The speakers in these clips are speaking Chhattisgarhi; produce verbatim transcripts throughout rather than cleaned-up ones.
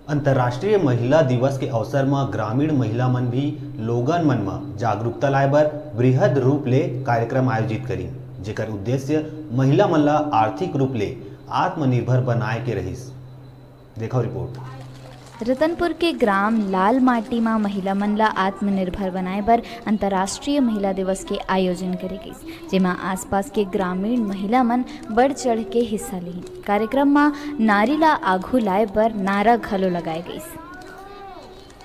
अंतर्राष्ट्रीय महिला दिवस के अवसर म ग्रामीण महिला मन भी लोगन मन म जागरूकता लाए बर बृहद रूप ले कार्यक्रम आयोजित करिन, जेकर उद्देश्य महिला मन ल आर्थिक रूप ले आत्मनिर्भर बनाए के रहिस। देखो रिपोर्ट। रतनपुर के ग्राम लाल माटी म महिला मन ल आत्मनिर्भर बनाए बर अंतर्राष्ट्रीय महिला दिवस के आयोजन करे गइस, जेमा आसपास के ग्रामीण महिला मन बढ़ चढ़ के हिस्सा लिहिन। कार्यक्रम म नारी ल आघू लाए बर नारा घलो लगाए गइस।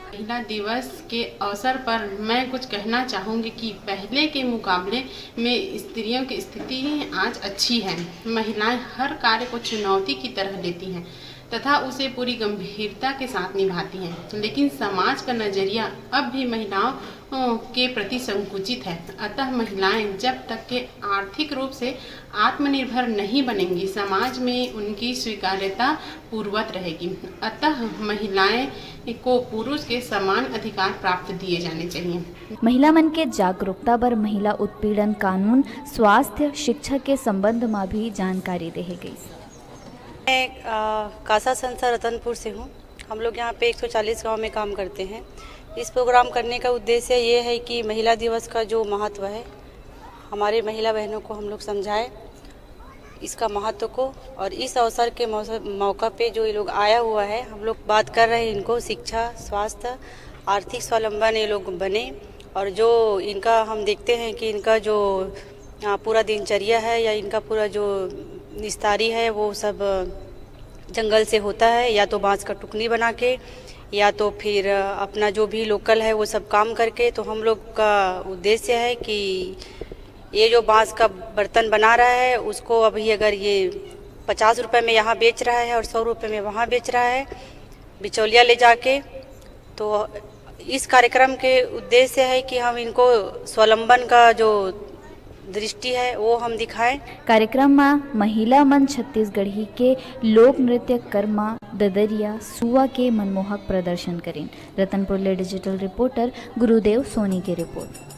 महिला दिवस के अवसर पर मैं कुछ कहना चाहूँगी कि पहले के मुकाबले में स्त्रियों की स्थिति आज अच्छी है। महिलाएं हर कार्य को चुनौती की तरह लेती हैं तथा उसे पूरी गंभीरता के साथ निभाती हैं, लेकिन समाज का नज़रिया अब भी महिलाओं के प्रति संकुचित है। अतः महिलाएं जब तक के आर्थिक रूप से आत्मनिर्भर नहीं बनेंगी, समाज में उनकी स्वीकार्यता पूर्वत रहेगी। अतः महिलाएं को पुरुष के समान अधिकार प्राप्त दिए जाने चाहिए। महिला मन के जागरूकता बर महिला उत्पीड़न कानून, स्वास्थ्य, शिक्षा के संबंध म भी जानकारी देहे गइस। मैं अ, कासा संस्था रतनपुर से हूँ। हम लोग यहाँ पे एक सौ चालीस गांव में काम करते हैं। इस प्रोग्राम करने का उद्देश्य ये है कि महिला दिवस का जो महत्व है, हमारे महिला बहनों को हम लोग समझाएं इसका महत्व को। और इस अवसर के मौस- मौका पे जो ये लोग आया हुआ है, हम लोग बात कर रहे हैं इनको शिक्षा, स्वास्थ्य, आर्थिक स्वावलंबन ये लोग बने। और जो इनका हम देखते हैं कि इनका जो अ, पूरा दिनचर्या है या इनका पूरा जो निस्तारी है, वो सब जंगल से होता है, या तो बांस का टुकनी बना के, या तो फिर अपना जो भी लोकल है वो सब काम करके। तो हम लोग का उद्देश्य है कि ये जो बांस का बर्तन बना रहा है, उसको अभी अगर ये पचास रुपये में यहाँ बेच रहा है और सौ रुपये में वहाँ बेच रहा है, बिचौलिया ले जाके, तो इस कार्यक्रम के उद्देश्य है कि हम इनको स्वावलंबन का जो दृष्टि है, वो हम दिखाएं। कार्यक्रम म महिला मन छत्तीसगढ़ी के लोक नृत्य कर्मा, ददरिया, सुआ के मनमोहक प्रदर्शन करिन। रतनपुर ले डिजिटल रिपोर्टर गुरुदेव सोनी के रिपोर्ट।